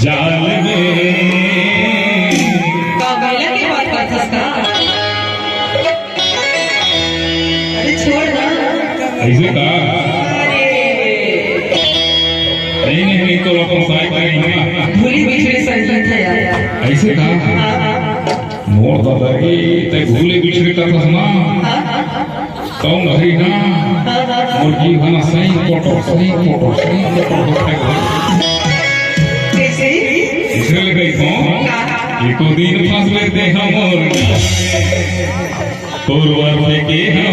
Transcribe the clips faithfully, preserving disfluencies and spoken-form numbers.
जाल में। का महिला के बात करथस का? अरे छोड़ ना। ऐसे का? अरे। नहीं, नहीं, नहीं, तो अपन साइड में नहीं ना। भूली बिछड़ी संगीत है यार। ऐसे का? हाँ, हाँ। मोर दादा रे, तैं भूली बिछड़ी करथस ना। हाँ, हाँ, हाँ। कौन हरी ना? हाँ, हाँ, हाँ। मोर जीवन सही फोटो, सही फोटो, सही फोटो होथे। कैसे? इसलिए कही हूँ, हाँ, हाँ। एको दिन फंस लेते हम और तोर बर के हम।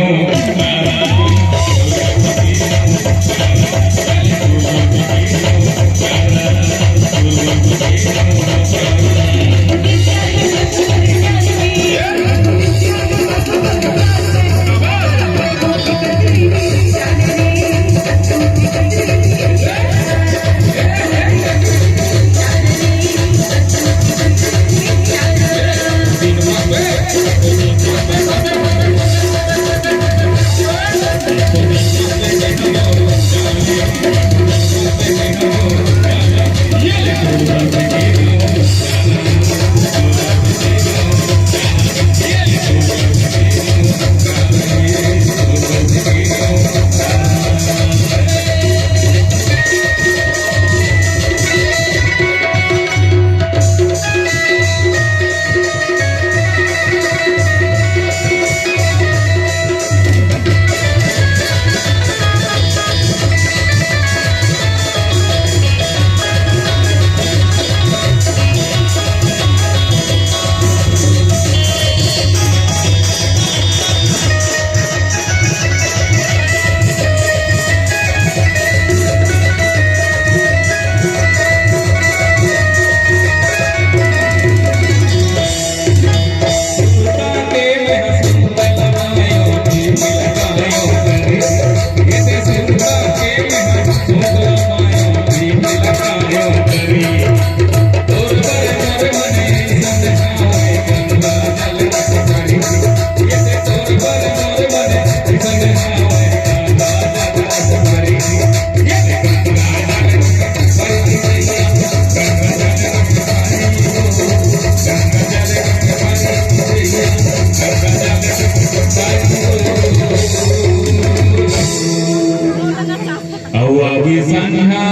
अउ अभी संघा,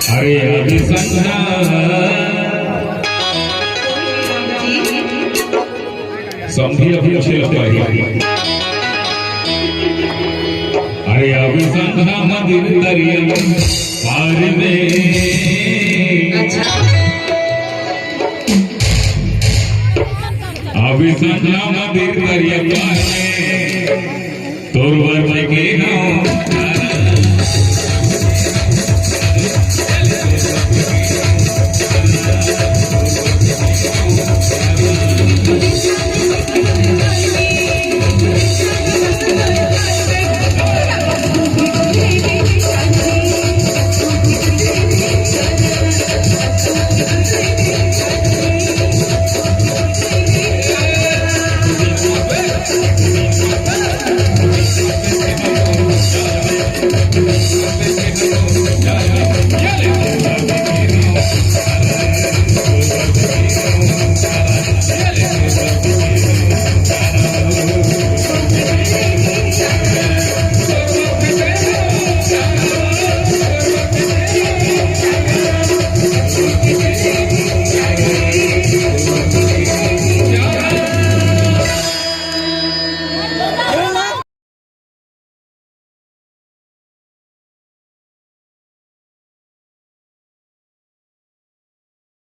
अरे अभी संघा, समधी अभी पूछे लगता है। अरे अभी संघा मंदिर तरिया पार में। अच्छा। अभी संघा मंदिर तरिया पार में। तोर बर के हम